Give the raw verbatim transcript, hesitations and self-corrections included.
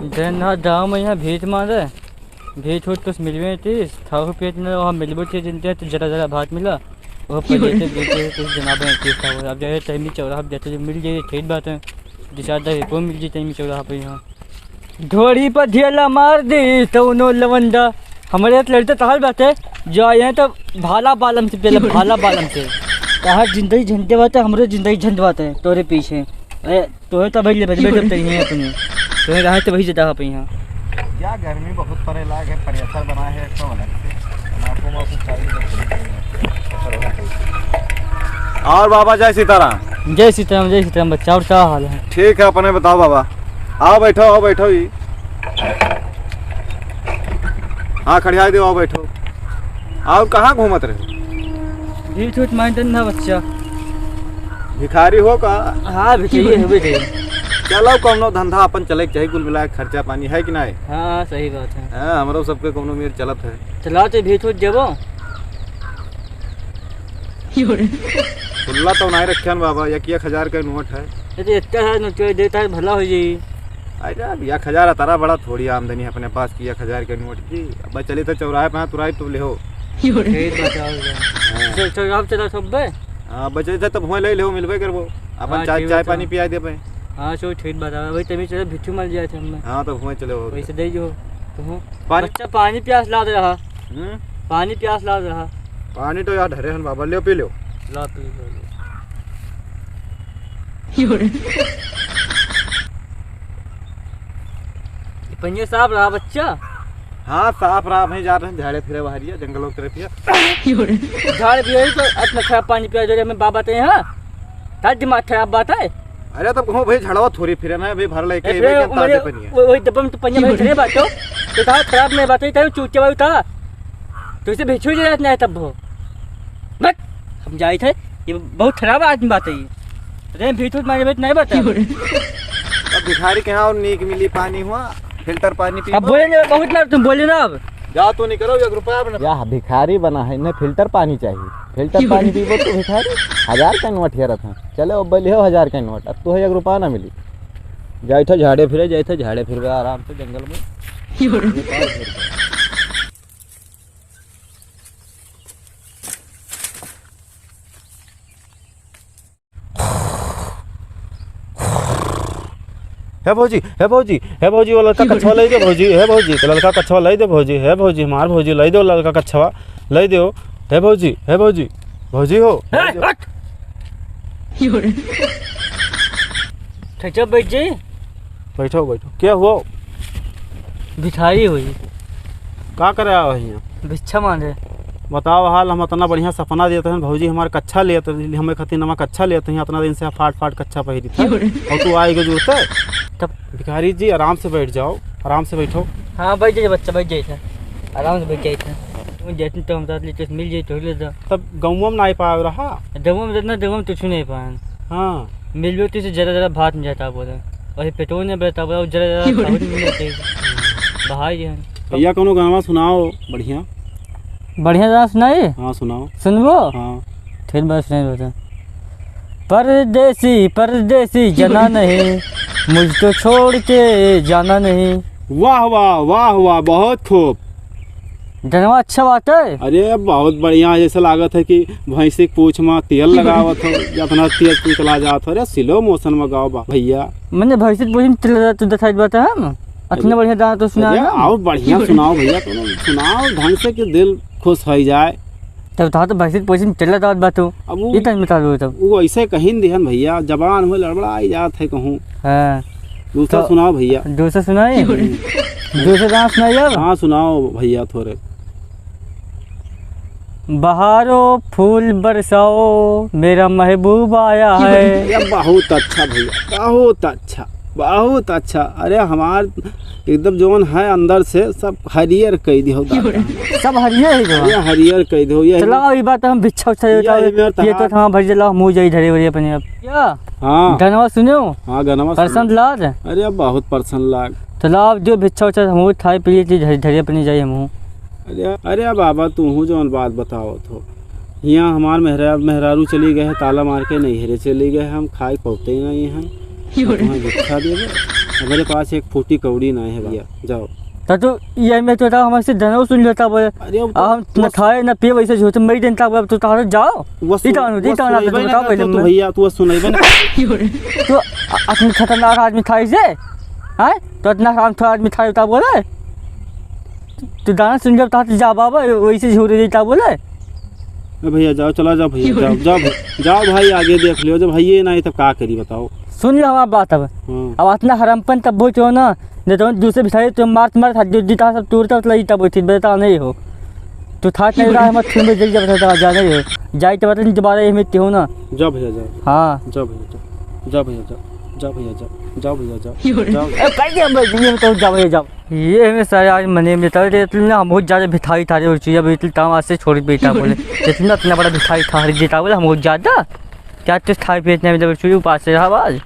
जय ना दाम यहाँ भीत मारे, भीत होत कुछ मिलवे तीस, थाहु पेट न वहाँ मिलबो तीस, जिनते तो जरा जरा भात मिला, वो पहले से भीत होत कुछ जनाबे तीस था वो। अब जाए तैमी चौराहा पे जाते जो मिल जाए, ठीक बात है, जिसा दे को मिल जाए तैमी चौराहा पे यहाँ। ढोड़ी पर ढेला मार दी तउनो लवंडा। हमरे तो लड़ते तहार बाटे, जो आए हैं तो भाला बालम से पहले, भाला बालम से। तहार जिंदगी झंडे बाटे, हमरे जिंदगी झंड बाटे, तोरे पीछे। ए, तोहे तो भाई ले बैठ, बैठ, बैठ, नहीं है अपने। तोहे रहा तो वही जता पे यहाँ। क्या गर्मी बहुत पड़े लाग है, प्रेशर बना है एक तो अलग से। नाको में कुछ चाहिए। और बाबा जय सीताराम। जय सीताराम, जय सीताराम बच्चा, और क्या हाल है? ठीक है, अपने बताओ बाबा। आओ बैठो, आओ बैठो ही। हाँ, खड़िया दो, आओ बैठो। और कहाँ घूमत रहे? भीख उठ मांगते ना बच्चा। भिखारी हो का? हाँ, भिखारी है, बैठे। चलो, कौनो धंधा अपन चले के चाही, कुल मिला के खर्चा पानी है कि नहीं? हाँ, सही बात है। हाँ, हमरो सबके कौनो मेर चलत है। चलाओ तो भीख उठ जबो। खुल्ला तो नहीं रखे हैं बाबा, एक एक हजार का नोट है। ये तो इतना है, नोट देता है, भला हो जाई। अरे, अब एक हजार अतारा बड़ा थोड़ी आमदनी है अपने पास कि एक हजार के नोट की। अब चले तो चौराहे पे हाथ तुराई तो ले हो। ठीक बताओ। हाँ। चल, चल, अब चला सब बे। हाँ, बचे थे तब हुए ले ले हो, मिलबे करबो। अपन हाँ, चाय, ठीक चाय बताओ। पानी पिया दे पे। हाँ, चलो, ठीक बताओ। भाई, तभी चलो, भिक्षु मर जाए थे हमें। हाँ, तो हुए चले हो। वैसे दे जो। तो हूँ। पानी? बच्चा पानी प्यास लाग रहा। हम्म? पानी प्यास लाग रहा। पानी तो यार धरे हन बाबा, ले पी लो। ला पी लो। ये पंजे साफ रहा बच्चा। हाँ, साफ रहा, वहीं जा रहे हैं झाड़े फिरे बहरिया जंगलों की तरफ या। झाड़ भी यही तो इतना खराब पानी पिया दे रहे, मैं बाबा ते यहाँ। तार दिमाग खराब बात है। अरे तब कहूँ भाई झड़वा थोड़ी फिरे ना, अभी भर लेके ए, अइबे फिर के ताजे उमरे, पनिया। वो, वही डब्बा में तो पनिया भरे चले बात हो। तो था खराब नहीं बात है, तब चूचे वाली था। तो इसे भेजो जे रात नहीं तब हो। बट हम जाए थे, ये बहुत खराब आदमी बात है ये। अरे भीतू मारे बेट नहीं बात है। अब भिखारी के यहाँ और नीक मिली पानी हुआ, फिल्टर पानी पी। अब बोले ना, बहुत ना तुम बोले ना अब। जा तो नहीं करो, एक रुपया अब ना। या भिखारी बना है, इन्हें फिल्टर पानी चाहिए। फिल्टर पानी पीबो तू भिखारी, हजार का नोट हेरत हैं। चले, अब लिहो हजार के नोट, अब तोहे एक रुपया ना मिली। जाइत है झाड़े फिरे, जाइत है झाड़े फिरबे आराम से जंगल में। हे भौजी, हे भौजी, हे भौजी, वो ललका कछवा लाई दे भौजी, हे भौजी, तो ललका कछवा लाई दे भौजी, हे भौजी, हमार भौजी, लाई दे वो ललका कछवा, लाई दे वो, हे भौजी, हे भौजी, भौजी हो, ए, लाई दे। हट! ठेचा बैठ जाई। बैठो, बैठो। क्या हुआ? भिखारी हुई। का करे आवा हियाँ? भिक्षा मांगे। बताओ हाल, हम इतना बढ़िया सपना देत हैं, भौजी हमार कच्छा लेत रही, हमें खातिर नवा कच्छा लेत हैं, इतना दिन से फाट फाट कच्छा पहिरी था। और तू आए के जुड़ते? तब भिखारी जी आराम से बैठ जाओ, आराम से बैठो। हाँ, बैठ जाइए बच्चा, बैठ जाइए, आराम से बैठ जाइए। तुम जैसे तो हम साथ लेते मिल जाए तो ले जा। तब गौवा में ना पाए रहा? गौवा में जितना गौवा में तुझे नहीं पाए। हाँ। मिल जाओ तो इसे जरा जरा भात में जाता बोले। और ये पेटो नहीं बहता बोला, जरा जरा खाओ नहीं मिलते। बाहर ही है। भैया, कोनो गाना सुनाओ बढ़िया। बढ़िया गाना सुनाई? हाँ, सुनाओ। सुनबो? हाँ। ठीक बा, सुनाई बता। परदेसी, परदेसी जना नहीं, मुझको छोड़ के जाना नहीं। वाह, वाह, वाह, वाह, बहुत खूब। गनवा अच्छा बाटे। अरे, बहुत बढ़िया, जैसे लागत है कि भैंसी के पूछ में तेल लगावत हो, जितना तेज निकला जात हो। अरे, slow motion में गाओ बा-, भैया। मने भैंसी के पूछ में तेल लगा, तू दिखाई बात है हम? अतना अरे, बढ़िया गाना तो सुना अरे, ना। और बढ़िया सुनाओ भैया, कोनो सुनाओ ढंग से कि दिल खुश हो जाए। तब तो, तो भैंसी के पूछ में तेल लगावत बा तू। अब वो, ये टाइम बता दो तब। वो ऐसे कहीं न दिहन भैया, जबान में लड़बड़ा आई जात है कहूँ। हाँ। दूसरा तो सुनाओ भैया। दूसरा सुनाई? दूसरा गाना सुनाई अब? हाँ, सुनाओ भैया थोड़े। बहारो फूल बरसाओ, मेरा महबूब आया है। ये बहुत अच्छा भैया, बहुत अच्छा, बहुत अच्छा। अरे हमार एकदम जौन है अंदर से सब हरियर कई दिहो दादा। सब हरियर है जो। ये हरियर कई दिहो, ये चलाओ, ये बात हम भिक्षा उच्छा ये देता है। ये मेरे ये तो तहार हम भर जलाओ, मुँह जाई धरे वरी अपने आप। क्या? हाँ। गनवा सुनो? हाँ, गनवा सुनो। पसंद लाग? अरे, बहुत पसंद लाग। चलाओ, जो भिक्षा उच्छा हम खाए पिए थी, धरे, धरे अपने जाई हम। अरे, अरे बाबा, तू हूँ जौन बात बताओ तो। यहाँ हमार मेहरा-, मेहरारू चली गए हैं, ताला मार के नैहरे चली गए हैं, हम खाए पौते ही नहीं हैं। अब तुम्हें भिक्षा देवे? हमारे पास एक फूटी कौड़ी ना है भैया, जाओ। तो तू ये में तो था, हमसे धनो सुन लेता बोले। अरे अब अब हम तो न खाए न पिए, वैसे झूठ में ही देता बोले, तू तारो जाओ। वो सुन-, इतानो, वो इतानो, सुनाई तो बे ना बता तो पहले तू मैं। भैया, तू सुनाई बे ना। तो अ-, अपने खतरनाक आदमी था इसे, हैं? तो इतना खतरनाक आदमी था, इतना बोले। तू दाना सुन जब तात जा बाबा, वैसे झूठ देता बोले। ए भैया, जाओ, चला जाओ भैया, जाओ, जाओ भाई, जाओ भाई, आगे देख लियो, जब भैया ना आई, तब का करी बताओ? सुन लो हमार बात अब। हाँ। अब इतना हरमपन तब हो चो ना, नहीं तो दूसरे भिखारी तुम मारत मारत हाथ जो जीता सब तोड़ता उतला जीता बैठी, बेटा नहीं हो। तू था नहीं रहा, हम फिर में जल्दी जब था जा नहीं हो। जाई तो बता दोबारा ये मिट्टी हो ना। जा भैया, जा। हाँ। जा भैया, जा। जा भैया, जा। जा भैया, जा। जा भैया, जा। जा। ए, कह दे हम, ये तो जा भैया, जा। ये हमें सारे आज मने में था, इतना हम बहुत ज्यादा भिखारी था रे, और चीज़ अब इतनी ताम आज से छोड़ बेटा बोले। इतना, इतना बड़ा भिखारी था रे, बेटा बोले, हम बहुत ज्यादा। क्या तो खाए पिए इतने में जब चुई उपास से रहा आज।